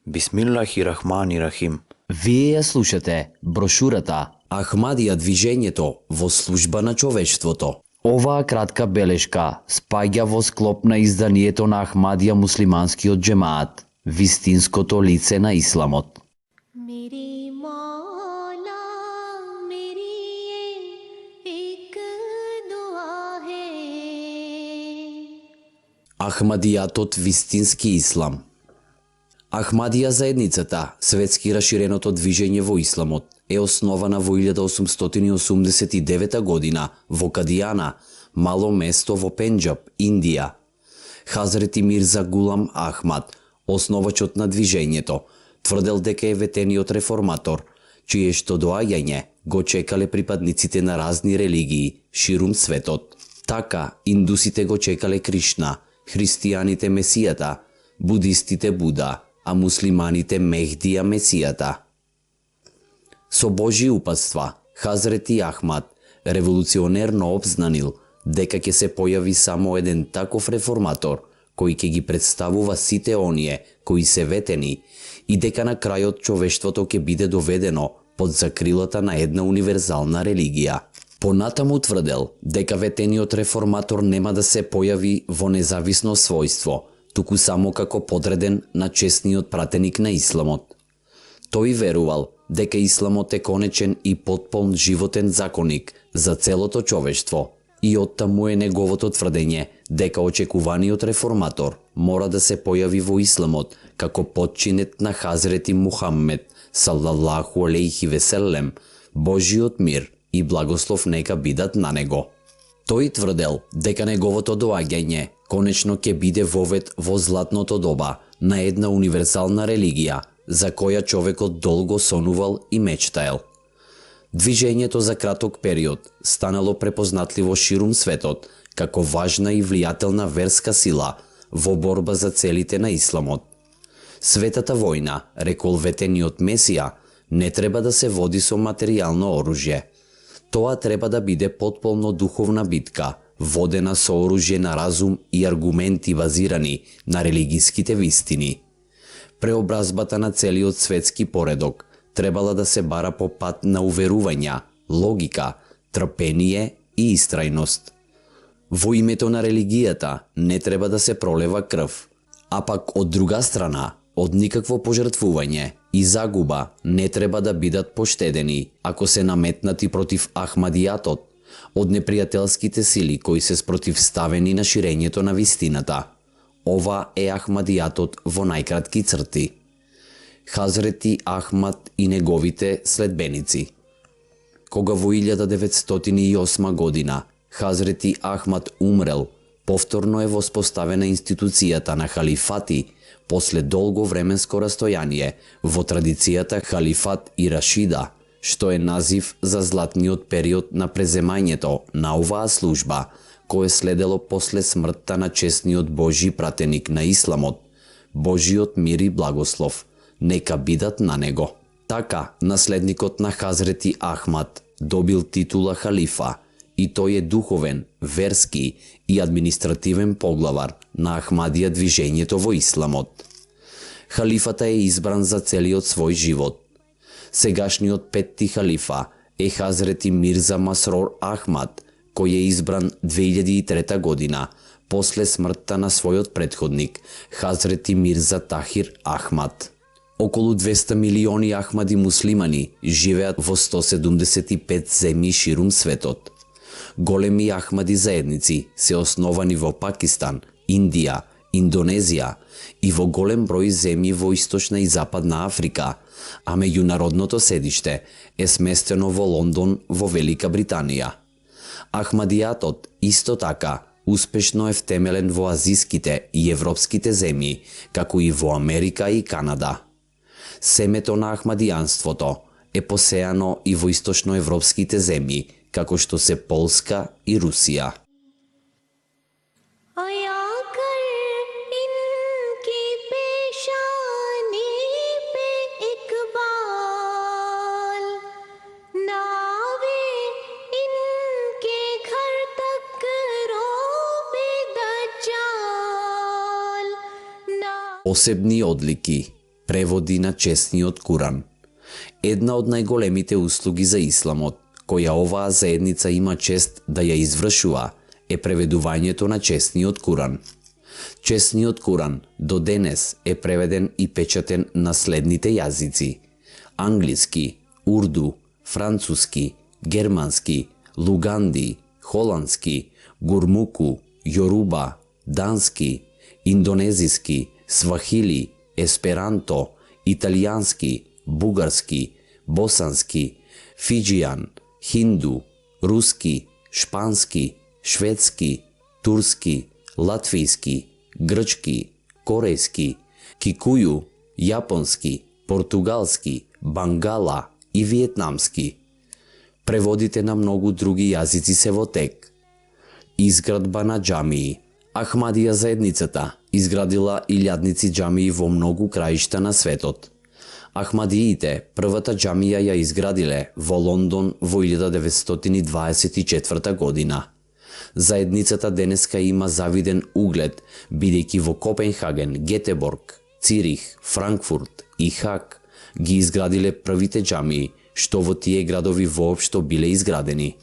Бисмиллахирахманирахим. Вие ја слушате брошурата Ахмадија движењето во служба на човештвото. Оваа кратка белешка спаѓа во склоп на изданието на Ахмадија муслиманскиот джемаат, вистинското лице на исламот. मेरी मौला मेरी ये एक दुआ है Ахмадијатот вистински ислам. Ахмадија заедницата, светски раширеното движење во исламот, е основана во 1889 година во Кадијана, мало место во Пенџаб, Индија. Хазрети Мирза Гулам Ахмад, основачот на движењето, тврдел дека е ветениот реформатор, чиешто доаѓање го чекале припадниците на разни религии ширум светот. Така, индусите го чекале Кришна, христијаните Месијата, будистите Буда, а муслиманите Мехдија Месијата. Со Божи упатства, Хазрети Ахмад, револуционерно обзнанил дека ќе се појави само еден таков реформатор, кој ќе ги представува сите оние кои се ветени и дека на крајот човештвото ќе биде доведено под закрилата на една универзална религија. Понатаму тврдел дека ветениот реформатор нема да се појави во независно својство, туку само како подреден на честниот пратеник на исламот. Тој верувал дека исламот е конечен и потполн животен законник за целото човештво и оттаму е неговото тврдење дека очекуваниот реформатор мора да се појави во исламот како потчинет на Хазрети Мухаммед салаллаху алейхи веселем, Божиот мир и благослов нека бидат на него. Тој тврдел дека неговото доаѓање конечно ќе биде вовед во златното доба на една универзална религија за која човекот долго сонувал и мечтаел. Движењето за краток период станало препознатливо ширум светот како важна и влијателна верска сила во борба за целите на исламот. Светата војна, рекол ветениот Месија, не треба да се води со материјално оружје. Тоа треба да биде потполно духовна битка, водена со оружје на разум и аргументи базирани на религиските вистини. Преобразбата на целиот светски поредок требала да се бара по пат на уверувања, логика, трпение и истрајност. Во името на религијата не треба да се пролева крв, а пак од друга страна, од никакво пожртвување и загуба не треба да бидат поштедени ако се наметнати против Ахмадијатот од непријателските сили кои се спротивставени на ширењето на вистината. Ова е Ахмадијатот во најкратки црти. Хазрети Ахмад и неговите следбеници. Кога во 1908 година Хазрети Ахмад умрел, повторно е воспоставена институцијата на халифати после долго временско растојание во традицијата халифат и Рашида, што е назив за златниот период на преземањето на оваа служба, кое следело после смртта на честниот Божи пратеник на исламот, Божиот мир и благослов нека бидат на него. Така, наследникот на Хазрети Ахмад добил титула халифа и тој е духовен, верски и административен поглавар на Ахмадија движењето во исламот. Халифата е избран за целиот свој живот. Сегашниот петти халифа е Хазрети Мирза Масрор Ахмад, кој е избран 2003 година, после смртта на својот претходник, Хазрети Мирза Тахир Ахмад. Околу 200 милиони ахмади муслимани живеат во 175 земји ширум светот. Големи ахмади заедници се основани во Пакистан, Индија, Индонезија и во голем број земји во Источна и Западна Африка, а меѓународното седиште е сместено во Лондон во Велика Британија. Ахмадијатот исто така успешно е втемелен во азиските и европските земји, како и во Америка и Канада. Семето на ахмадијанството е посејано и во источноевропските земји, како што се Полска и Русија. आया कर इनकी पेशानी पे इकबाल नावे इनके घर तक रोबे दज्जाल ना Посебни одлики. преводи на честниот Куран. Една од најголемите услуги за исламот, која оваа заедница има чест да ја извршува, е преведувањето на честниот Куран. Честниот Куран до денес е преведен и печатен на следните јазици: англиски, урду, француски, германски, луганди, холандски, гурмуку, јоруба, дански, индонезиски, свахили, есперанто, италијански, бугарски, босански, фиџијан, хинду, руски, шпански, шведски, турски, латвијски, грчки, корејски, кикују, јапонски, португалски, бангала и виетнамски. Преводите на многу други јазици се во тек. Изградба на џамии. Ахмадија заедницата изградила илјадници џамии во многу краишта на светот. Ахмадиите првата џамија ја изградиле во Лондон во 1924 година. Заедницата денеска има завиден углед, бидејќи во Копенхаген, Гетеборг, Цирих, Франкфурт и Хаг ги изградиле првите џамии, што во тие градови воопшто биле изградени.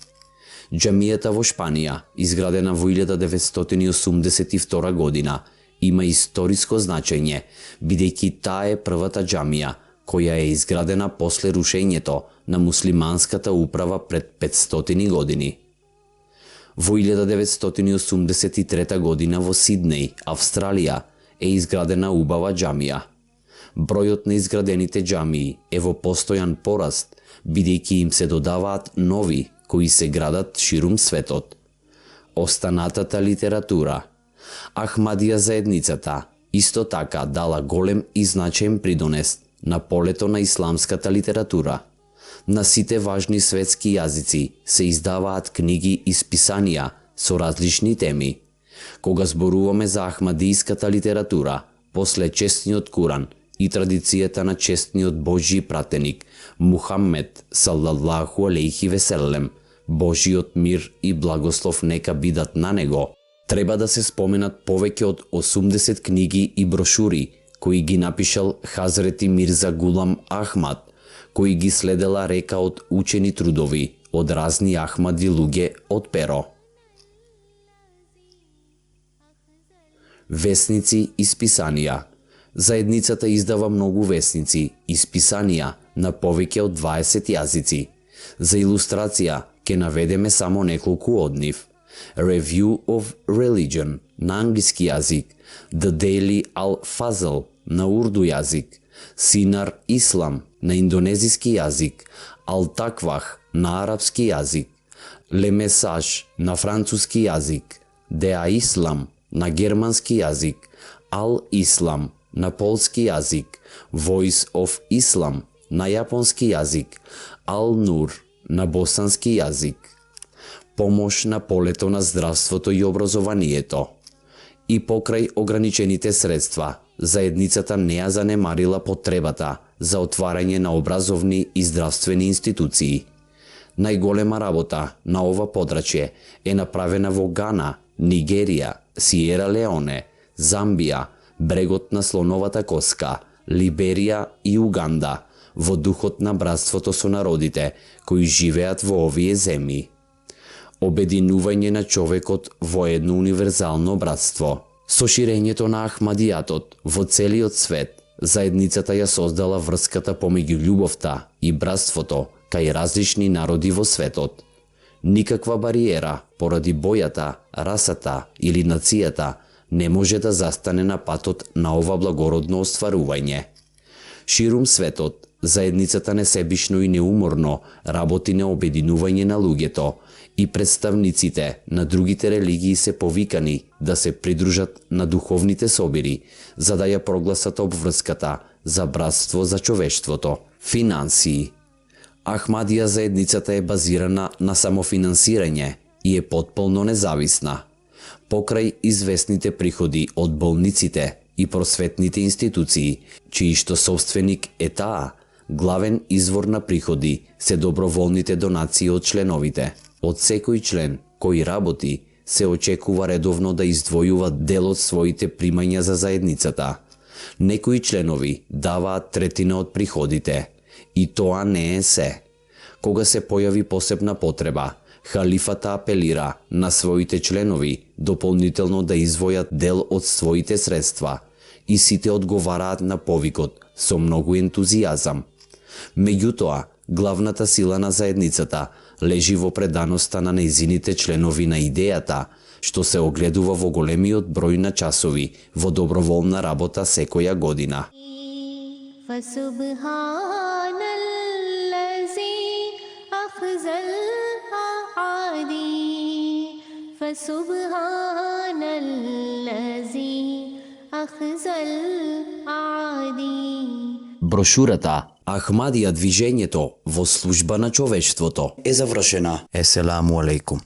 Џамијата во Шпанија, изградена во 1982 година, има историско значење, бидејќи таа е првата џамија која е изградена после рушењето на муслиманската управа пред 500 години. Во 1983 година во Сиднеј, Австралија, е изградена убава џамија. Бројот на изградените џамии е во постојан пораст, бидејќи им се додаваат нови кои се градат ширум светот. Останатата литература. Ахмадија заедницата исто така дала голем и значаен придонес на полето на исламската литература. На сите важни светски јазици се издаваат книги и списанија со различни теми. Кога зборуваме за ахмадијската литература, после честниот Куран и традицијата на честниот Божји пратеник Мухаммед салаллаху алейхи веселем, Божиот мир и благослов нека бидат на него, треба да се споменат повеќе од 80 книги и брошури кои ги напишал Хазрети Мирза Гулам Ахмад, кои ги следела река од учени трудови од разни ахмади луѓе од перо. Весници и списанија. Заедницата издава многу весници и списанија на повеќе од 20 јазици. За илустрација ќе наведеме само неколку од нив. Review of Religion на англиски јазик, The Daily Al-Fazl на урду јазик, Синар Ислам на индонезиски јазик, Al-Takvah на арапски јазик, Le Message на француски јазик, Dea Islam на германски јазик, Al-Islam на полски јазик, Voice of Islam на јапонски јазик, Al-Nur на босански јазик. Помош на полето на здравството и образованието. И покрај ограничените средства, заедницата не ја занемарила потребата за отварање на образовни и здравствени институции. Најголема работа на ова подрачје е направена во Гана, Нигерија, Сиера Леоне, Замбија, брегот на Слоновата коска, Либерија и Уганда, во духот на братството со народите кои живеат во овие земји. Обединување на човекот во едно универзално братство. Со ширењето на Ахмадијатот во целиот свет, заедницата ја создала врската помеѓу љубовта и братството кај различни народи во светот. Никаква бариера поради бојата, расата или нацијата не може да застане на патот на ова благородно остварување. Ширум светот, заедницата несебишно и неуморно работи на обединување на луѓето и представниците на другите религии се повикани да се придружат на духовните собири, за да ја прогласат обврската за братство за човештвото. Финансии. Ахмадија заедницата е базирана на самофинансирање и е потполно независна. Покрај известните приходи од болниците и просветните институции, чиј што собственик е таа, главен извор на приходи се доброволните донации од членовите. Од секој член кој работи, се очекува редовно да издвојува дел од своите примања за заедницата. Некои членови даваат третина од приходите. И тоа не е се. Кога се појави посебна потреба, халифата апелира на своите членови дополнително да извојат дел од своите средства и сите одговараат на повикот со многу ентузијазам. Меѓутоа, главната сила на заедницата лежи во преданоста на нејзините членови на идејата, што се огледува во големиот број на часови во доброволна работа секоја година. فسبحان الذي أخزى الأعادي فسبحان الذي أخزى الأعادي. Брошурата Ахмадија движењето во служба на човештвото е завршена. Еселаму алейкум.